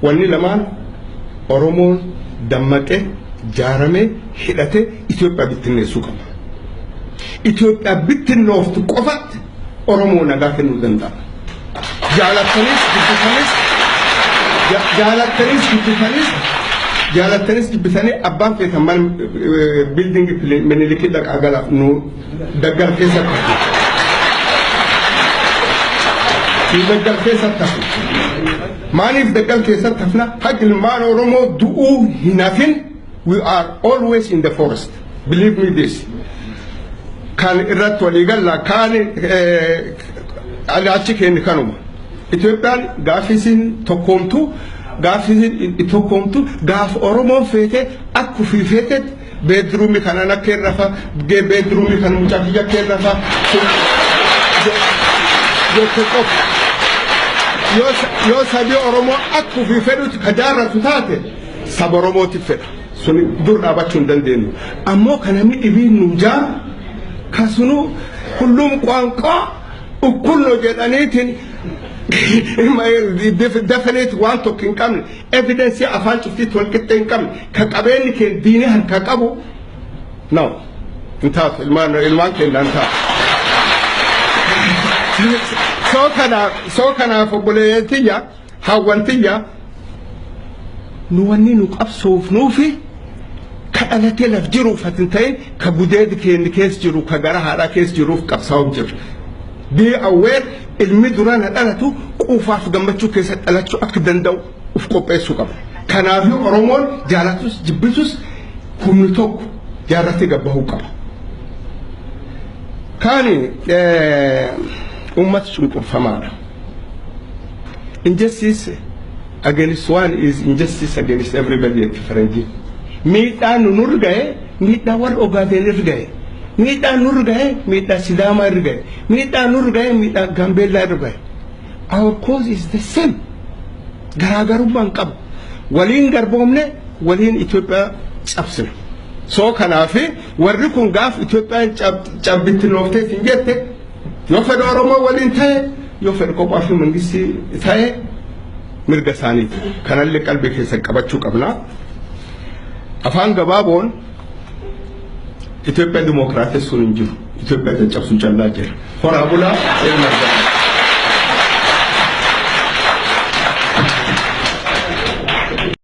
Wanni lamaan Oromoon dammaqee, jaaramee, hidhatee Itoophiyaa bittinneessuu qaba. Itoophiyaa bittinnooftu qofatti Oromoo nagaa kennuu danda'a. Jaalattanis jibbitanis, jaalattanis jibbitanis, jaalattanis jibbitanii, abbaan feetan mana building Minilikii dhaqaa gala, nu daggal keessatti hafu. Nu daggal keessatti hafu. Maaliif daggal keessatti hafna? Haga ilmaan Oromoo du'uu hin hafin, we are always in the forest. Believe me this. Kan irratti walii galla kaan achi keenya kanuma. Itoophiyaan gaafisiin tokkoomtu, gaafisiin tokkoomtu, gaaf Oromoon feete akka ofii feetetti bedroom kanan akka irra rafa, bedroom kan mucaa kiyya akka irra rafa jette qofa. Yoo sabi Oromoo akka ofii fedhutti ka jaarratu taate, saba Oromootiif fedha. Suni dur dhaabachuu hin dandeenyu. Ammoo kan namni dhibiin nu jaaru kasunu ሁሉም ቋንቋ እኩል ነው jedhaniitiin definite waan tokko hin qabne, evidence afaan cuftiitti wal qixxee hin qabne, ka qabeenyi keenya diinii harka qabu, no, hin taatu, ilmaan keenya hin taatu. Soo kanaaf obboleettiyya, hawwantiyya, nu wanni nu qabsoofnuufi ka dhalatee laf jiruuf ati hin ta'in, ka gudeedi keenya keessa jiru, ka gara haadhaa keessa jiruuf qabsaa'uuf jirra. Be aware, ilmi duraan dhalatu quufaaf gammachuu keessa dhalachuu akka danda'u uf qopheessuu qaba. Kanaafuu Oromoon jaalatus jibbitus humni tokko jaarratee gabbahuu qaba. Kaani uummata cunqurfamaadha. Injustice against one is injustice against everybody jetti faranjiin. Miidhaan nu nurra gahe miidhaa warra Ogaadeen irra gahe. Miidhaan nurra gahe miidhaa Sidaamaa irra gahe. Miidhaan nurra gahe miidhaa Gaambeellaa irra gahe. Our cause is the same. Garaagarummaa hin qabu. Waliin garboomne, waliin Itoophiyaa cabsina. Soo kanaafi warri kun gaaf Itoophiyaan cabbittinooftee hin jette, yoo fedhe Oromoo waliin ta'e, yoo fedhe kophaa fi mangistii ta'e, mirga isaaniiti. Kanallee qalbii keessa qabachuu qabna. Afaan gabaaboon Itoophiyaa dimookiraatessuun hin jiru. Itoophiyaa caccabsuu callaa jira. Horaa bulaa, ilma argata.